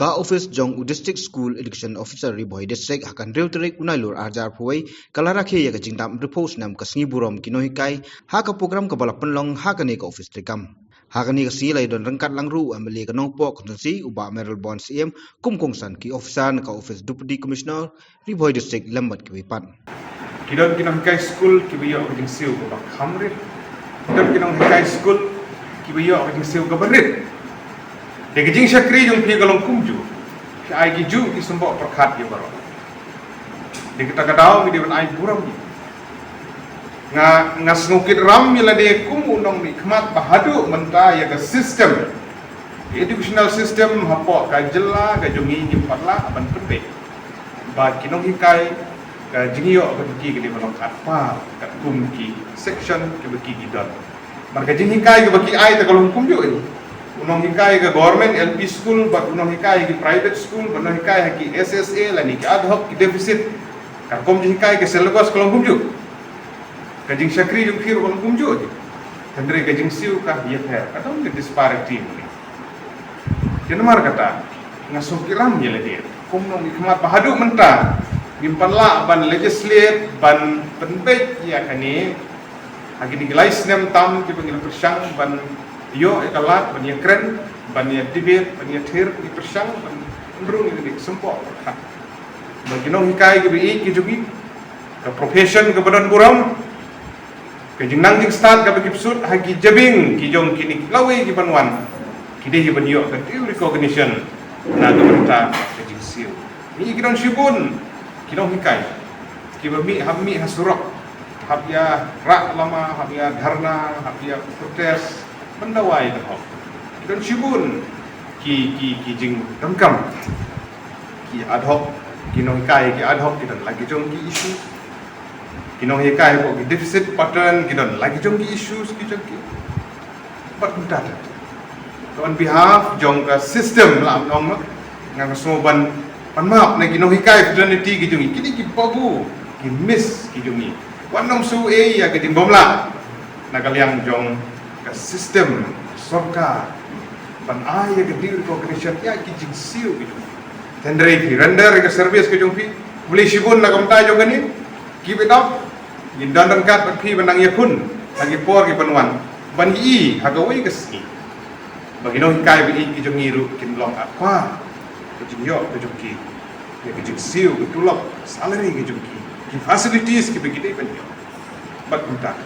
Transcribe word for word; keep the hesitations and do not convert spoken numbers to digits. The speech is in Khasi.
Ba office jong u District School Education Officer Ri Bhoi District ha ka hynriew tarik u Nailur arhajar arphew wei ka la rakhe ïa ka jingdap hynriewphew snem ka sngi burom ki nonghikai ha ka program kaba la pynlong ha kane ka office treikam. Ha kane ka sngi la ïadon ryngkat lang ruh u M L A ka Nongpoh Constituency u Bah Mayralborn Syiem kum u kongsan, ki officer na ka office Deputy Commissioner Ri Bhoi District lem bad kiwei pat. Ki don ki nonghikai skul kiba ïoh ka jingsiew kaba kham rit. Ki don ki nonghikai skul kiba ïoh ka jingsiew kaba rit. Te ka jingshakri jong phi ka long kumjuh. Phi ai ki juh ki symboh pyrkhat ïa baroh. Te kata ka daw ngi dei ban ai burom. Nga, nga sngewkit ram ïa lade kum u nongmihkhmat ba haduh mynta ïa ka system, educational system hapoh ka jylla ka jong ngi ngim pat lah ban pynbeit ba ki nonghikai ka jingïoh kaba ki, ki dei ban long katba katkum ki section kiba ki, ki don. Namar ka jinghikai kaba ki ai te ka long kumjuh. U nonghikai ka government L P school bad u nonghikai ki private school bad u nonghikai ha ki S S A lane ki ad hoc, ki deficit, ka rukom jinghikai, ka syllabus ka long kumjuh. Ka jingshakri jong phi ruh ka long kumjuh. Hynrei ka jingsiew ka ïapher, ka don ka disparity. Te namar kata nga sngewkit ram ïa lade kum u nongmihkhmat ba haduh mynta ngim pat lah ban legislate, ban pynbeit ïa kane. Ha kine ki lai snem tam kiba ngi la pyrshang ban ïoh ïa ka lad ban ïakren, ban ïa debate, ban ïathir, ngi pyrshang ban pynrung ïa kine ki symboh pyrkhat. Ba ki nonghikai kiba ïeit ki jong ngi, ka profession kaba don burom, ka jingnang jingstad kaba ki pynsuh ha ki jabieng ki jong kine ki lawei kiban wan, ki dei ban ïoh ka due recognition na ka bynta ka jingsiew. Ngi, ki don shibun ki nonghikai kiba mih, hap mih ha surok, hap ïa rah lama, hap ïa dharna, hap ïa protest ban dawa ïa ka hok. Ki don shibun ki, ki, ki jingdonkam. Ki ad hoc, ki nonghikai ki ad hoc ki don la ki jong ki issue. Ki nonghikai hapoh ki deficit pattern ki don la ki jong ki issues ki jong ki. Bad kumta te, on behalf jong ka system la ong noh, nga, nga sngew ban, ban map na ki nonghikai fraternity ki jong ngi, kine ki babu, ki miss ki jong ngi. Wat nang shu ei ïa ka jingbymlah na ka liang jong ka system sorkar ban ai ïa ka due recognition ïa ki jingsiew ki jong ngi. Hynrei phi render ïa ka service ka jong phi, khublei shibun na ka bynta jong kane. Keep it up. Ngin don ryngkat bad phi ban nang ïakhun ha ki por kiban wan ban ïohi ha kawei ka sngi ba ki nonghikai ba ïeit ki jong ngi ruh kin long akor ka jingïoh ka jong ki ïa ka jingsiew, ka tulop, salary ka jong ki, ki facilities kiba ki dei ban ïoh. Bad kumta